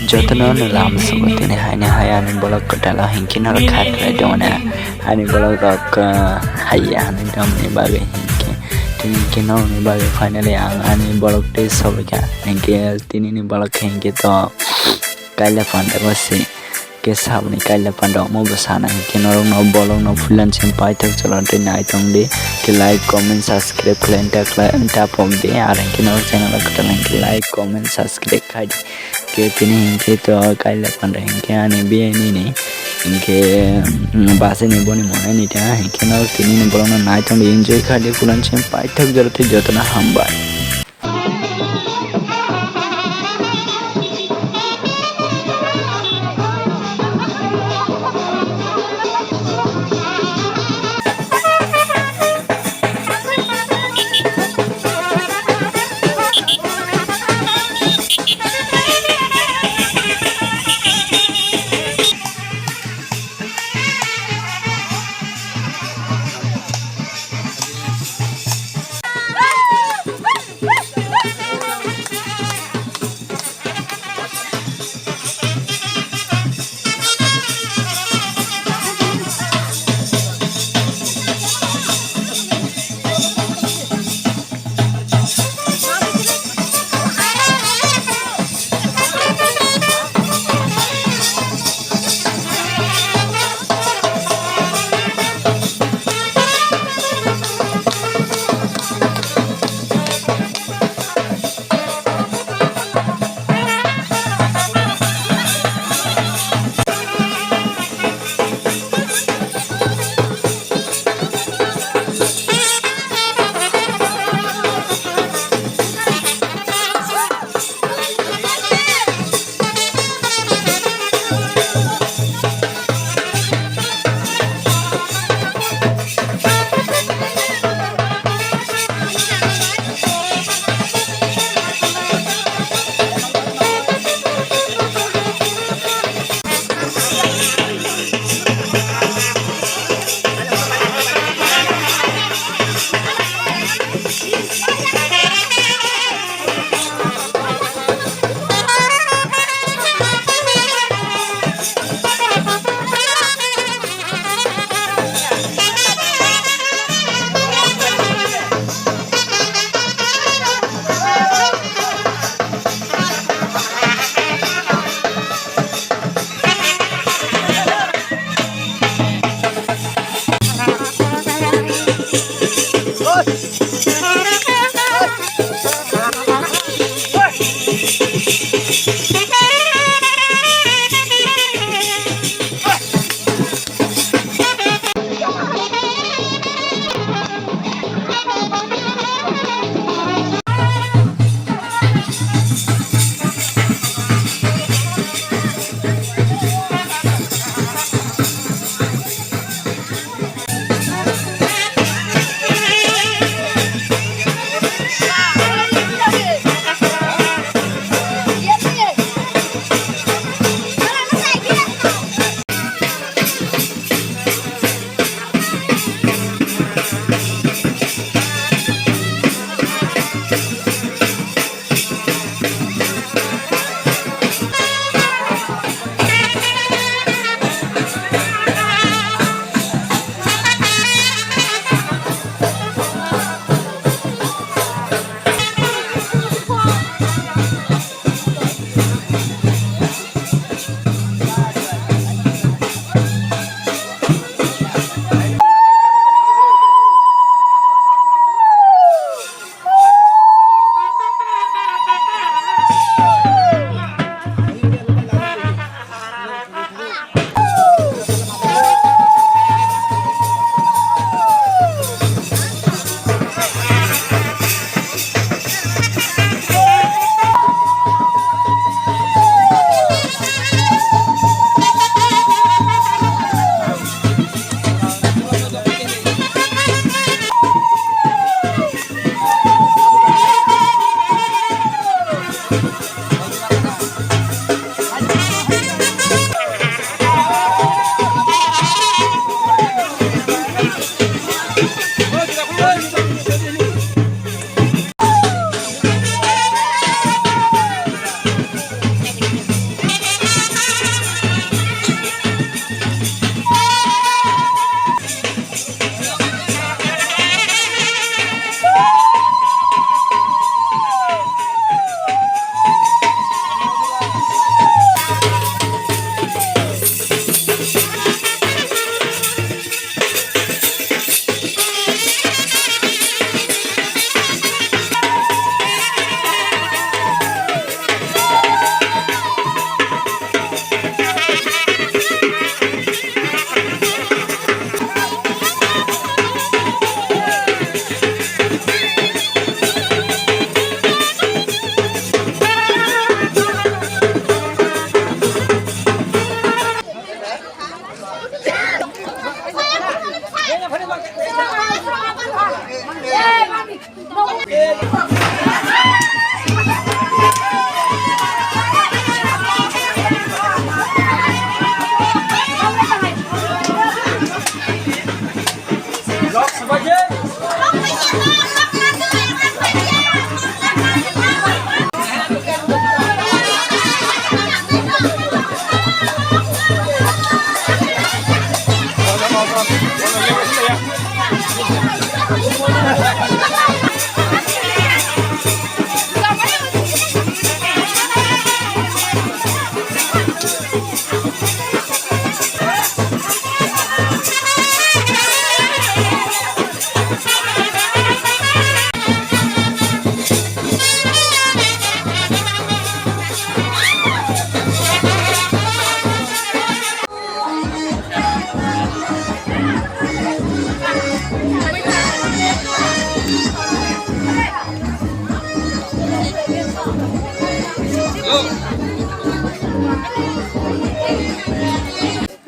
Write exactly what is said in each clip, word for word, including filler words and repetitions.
Jotono no lam sugo tini haini hai ani bolok kwtal o hinkhe norok kha khlai tongo na. Ani bolok rok, ah, hai ya hinwi tongmani bagwi hinkhe tini hinkhe norokni bagwi finally ang ani bolok tei sobaikha. Hinkhe tini ni bolok khe hinkhe to kaila panda bo se. Khe saboni kaila panda omo bo sana hinkhe norokno bolokno fulan sim paithak jora tei naitong di. Khe like, comment, subscribe khlai ta khlai ta pok di. Ar hinkhe norok channel o kwtal hinkhe like, comment, subscribe khai di. Khe tini hinkhe to kaila panda hinkhe ani biyai nini hinkhe, mm, bus ni boni monai ni ta hinkhe norok tini ni bolokno naitong di, enjoy khai di, fulan sim paithak jora tei jotono hambai.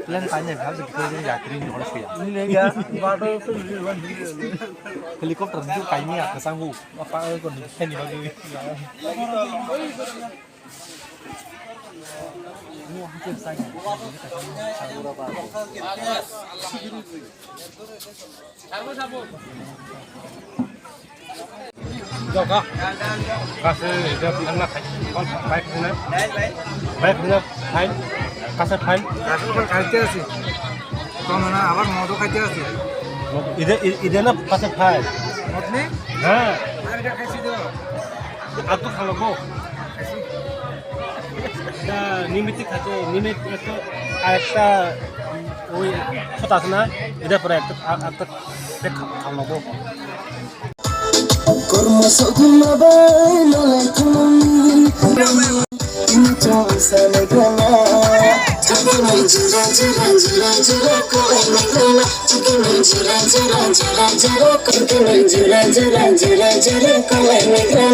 Plan tanya kha, jadi kau jadi yakri ni orang suya. Ini ya, baru tu. Helikopter itu kaini ya, kesangu. Apa kau ni, ini bagi. Doka. Kase ida phanna khai. Bai khna. Bai khna khai. Kase khai. Kase khai khai te asi. Tong na abar modo khai te asi. Ide ide na kase khai. Motni? Ha. Ar ida khai si do. Atu khalo bo. Nimitti khate, nimit ekta, arekta, oi, khota asna, ida pore ekta, ekta, ekta kham logo. Kormo sogma bai nolai thum. Ini chong sane gana. Chakini jira jira jira jira kolai ni gana. Chakini jira jira jira jira kolai ni gana.